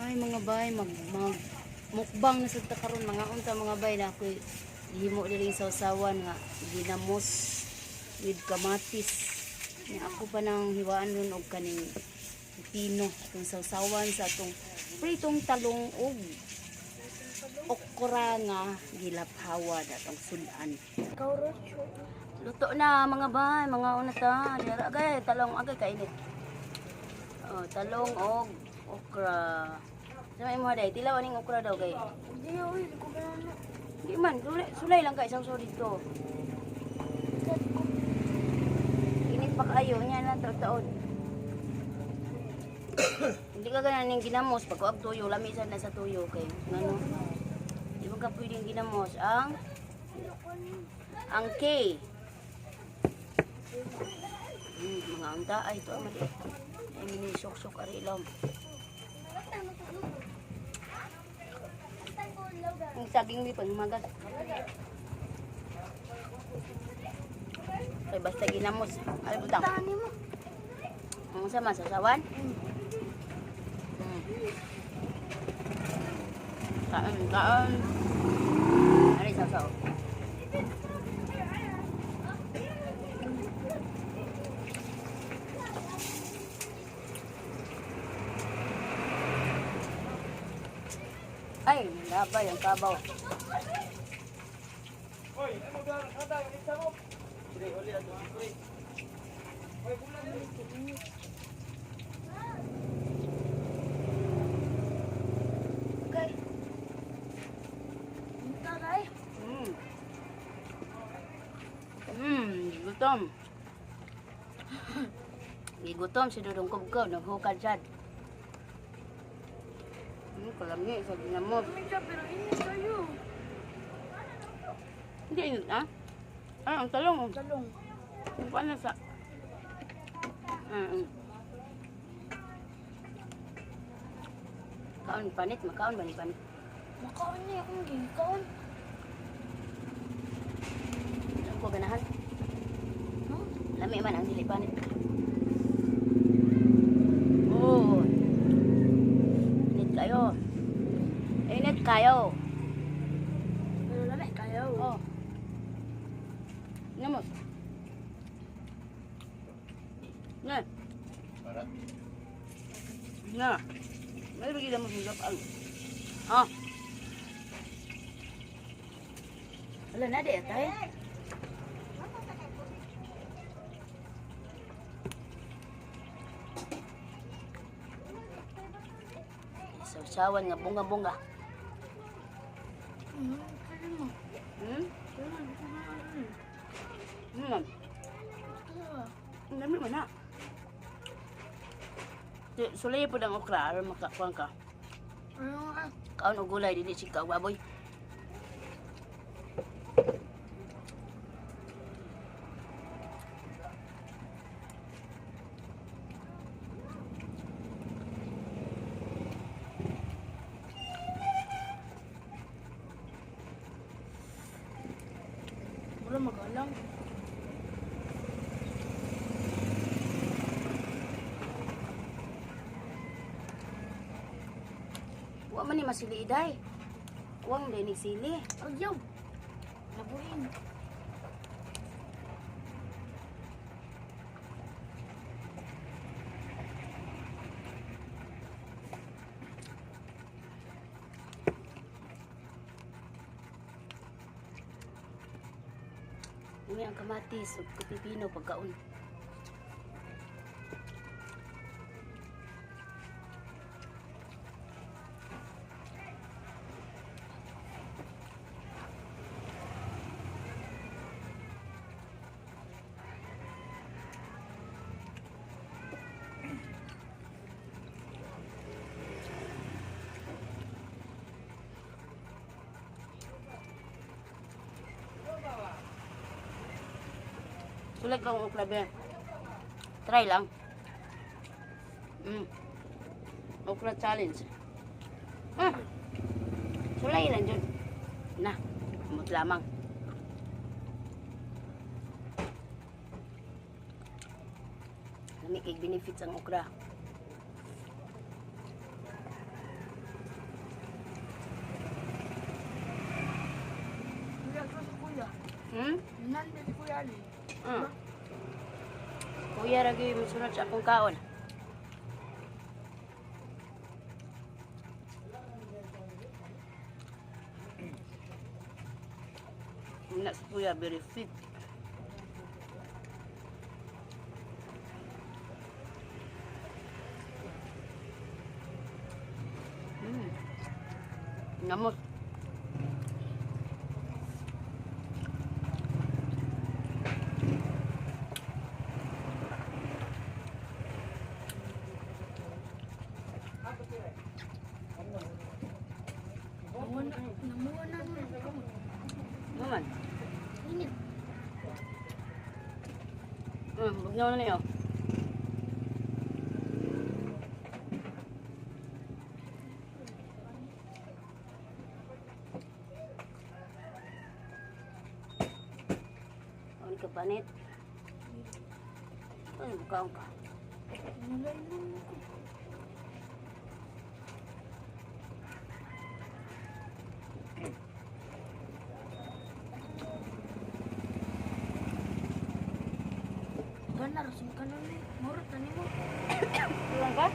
Ay, mga bay, mag, mag mukbang na sa ta karon, mga unta, mga bay, na ako'y gihimo diri sawsawan nga ginamos with kamatis. Nya ako pa nang hiwaan ron og kaning pino atong sawsawan sa atong pritong talong og okra nga gilaphawa atong sudan. Kaurocho. Luto na, mga bay, mga una ta. Dira agay talong, agay kainit. Oh, talong og okra. Sa may mo day, tilaw aning okra daw kay. Hindi, uy, di ko ganun. Di man, sulay, sulay lang kay isang dito. Init pa kayo, nya lang taon-taon. Hindi ka ganan ning ginamos pag kuag tuyo, lami sad na sa tuyo kay ngano. Di man ka pwedeng ginamos ang K. Mga unta ay ito ang mali. Ay mini sok-sok ari ilom. Ang saging mi pangmagas. Kay basta ginamos. Ay butang. Tani mo. Ang sama sa sawan? Kaon, kaon. Ari sasaw. Ay, labay ang kabaw. Okay. Taray. Gutom. Gigutom si Dudong Kubkaw, naghukad sad. Kalami sa ginamos. Minsan, pero init kayo. Hindi init, ah? Ay, ang talong. Oh. Talong. Ang paano sa. Kaon panit, makaon ba ni panit? Makaon niya akong gikaon. Ano ko ganahan? Huh? Lami man ang dili panit. Oh. Init kayo. Init kayo. Pero lami kayo. Oh. Namos. Na. Na. May bigyan mo sa ang. Ah. Wala na di atay. Sausawan nga bunga-bunga. Kaya mo. Kaya mo, di ko ganun. Kaya. Ang dami man na. Sulay po ang okra aron makakuan ka. Ano nga? Kaon og gulay dili si kaog baboy. Wala magalang. Wa man ni masili iday. Kuwang day ni sili. Ayaw. Labuhin. Umi ang kamatis ug pipino pagkaon. Sulit lang okra be. Try lang. Okra challenge. Sulay lang dyan. Na, umot lamang. Lami kay benefits ang okra. Hmm? Nan si Kuya Ali. Kuya ra gyud mosunod sa akong kaon. Muna si Kuya very fit. Namot. Namuha na nun kamot. Naman. Init. Bugnaw na niyo. Kaon ka panit. Ay, bukaon ka. Nalay nun ko. Gana, rasin ka na ni. Murot na ni mo. Kulang ka?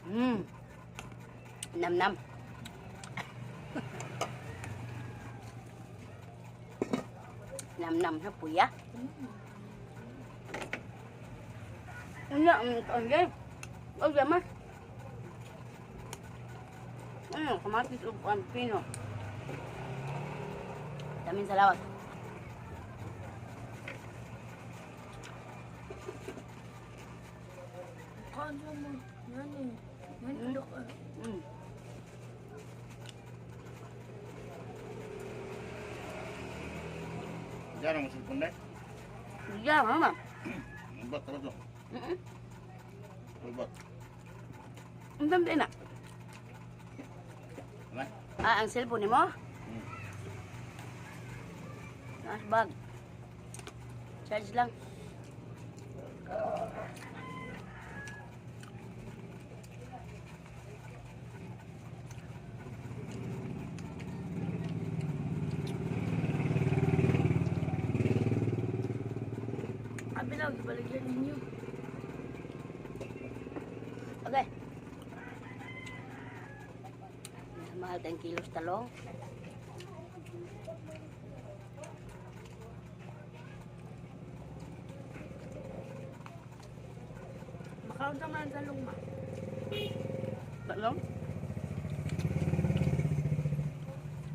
Mm. Nam nam. Nam nam na puya. Unya ang kaon. Oh, yama. Ano, kamatis ug ang pino. Damin salamat. Kaon sa mo. Yan eh. Yan dok. Diyan ang cellphone dai. Yeah, mama. Bat ra to. Bat. Ang dami na. Ano? Ah, ang cellphone ni mo? Nasa bag. Charge lang. Abi lang, ibaligyan ninyo. Okay. Mahal tayong kilos talong. Makaon sa man sa lungma. Talong?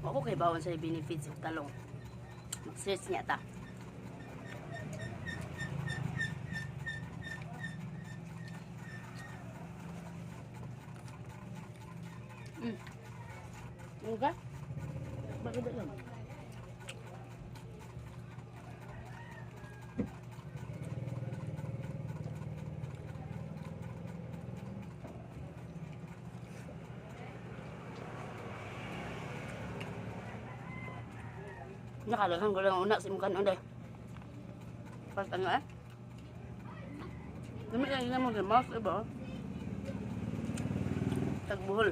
Ako kay bawon sa benefits og talong. Mag-search niya ta. Ano ka? Bakit ba yan? Nakalahan ko lang una sa imong kanon day. Pas ano eh? Dami lang mo sa mouse iba. Tagbuhol.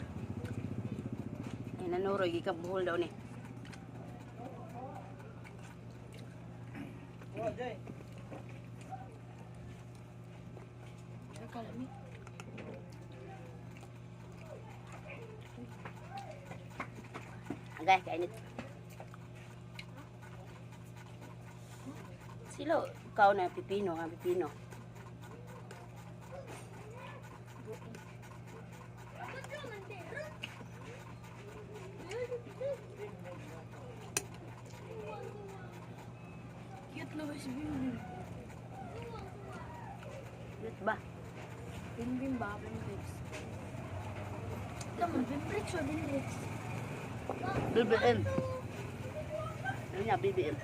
Ay nanuroy gikan buhol daw ni. Nakalami. Agay, kainit. Silo, ikaw na pipino, ha, pipino. Cute na ba si Bimbim? Cute ba? Bimbim ba? Bimbrix. Tama, Bimbrix o Bimbrix? BBM. Ano nga, BBM?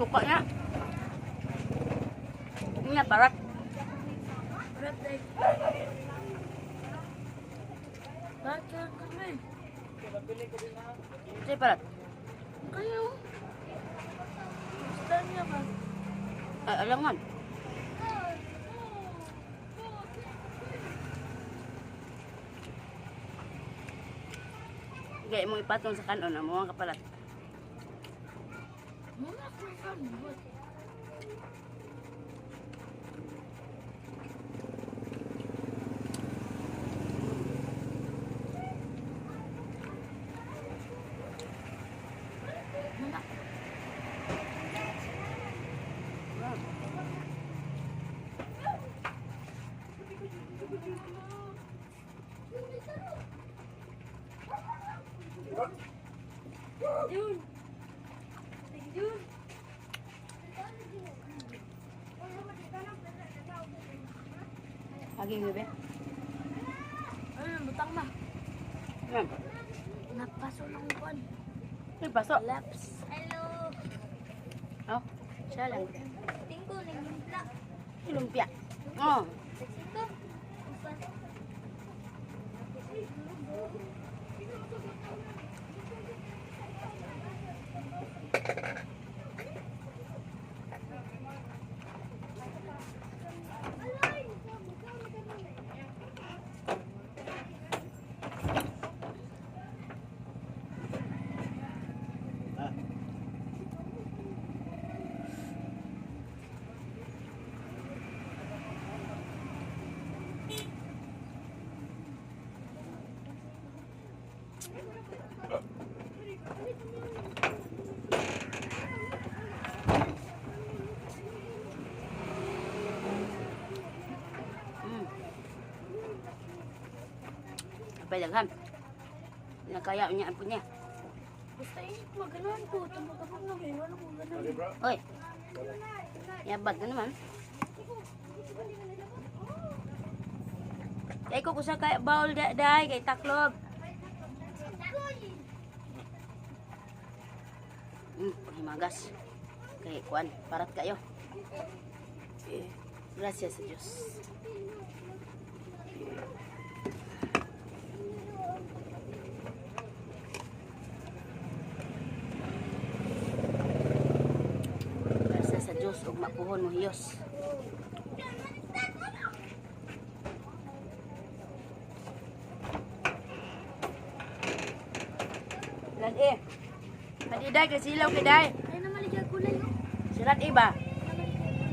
Suka na. Nga, parat. Parat day. Parat ka kami. Sige, parat. Kayo. Gusto niya ba? Ay, alangan. Gaya mo ipatong sa kanon, amo ang kapalat. Muna ko kan. Muna. Jun. Jun. Aging bebe. Ano, butang ma. Yan. Napaso ng buwan. May paso. Laps. Hello. Oh, siya lang. Tingko, nagtimpla. Lumpia. Oh, Singko. Apay daghan. Nakaya niya ang punya. Basta init mo, gano'n ko. Tumagabog na kayo. Ano ko gano'n? Oy. Yabag na naman. Kay ko kusa kay bawl da day kay taklob. Paghimagas. Kay kuan, parat kayo. Eh, gracias sa Diyos. Gracias sa Diyos ug mapuhon mo hiyos. Lan eh. Padiday kay silaw kay day. Ay, namaligay kulay, oh. Sirat iba. Namaligay kulay.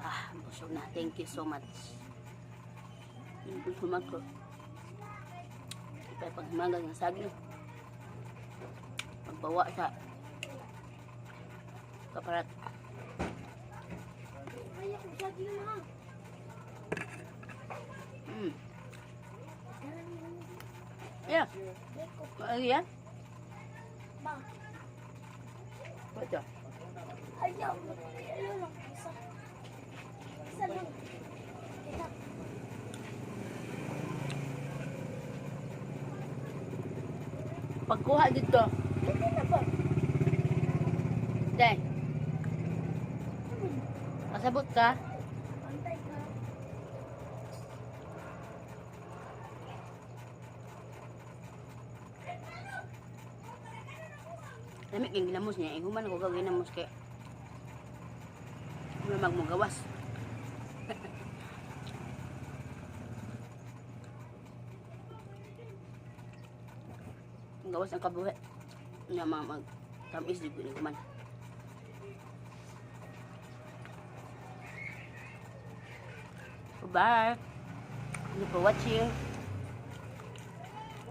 Ah, busog na. Thank you so much. Thank you so much. Ko. Ipay paghimagas ng saging. Pagbawa sa kaparat. Ay, ako saging na. Yeah. Ano yan? Ba? Ito. Ayaw. Ayaw lang. Isa. Isa lang. Isa. Pagkuha dito. Pwede na ba? Day. Kasabot ka? Pantay ka. Lamig yung ginamos niya. Ihuman ako gawin ginamos kay wala magmugawas. Gawas ang kabuhi. Nga mga mag tamis di ko ni kuman. Bye. Thank you for watching.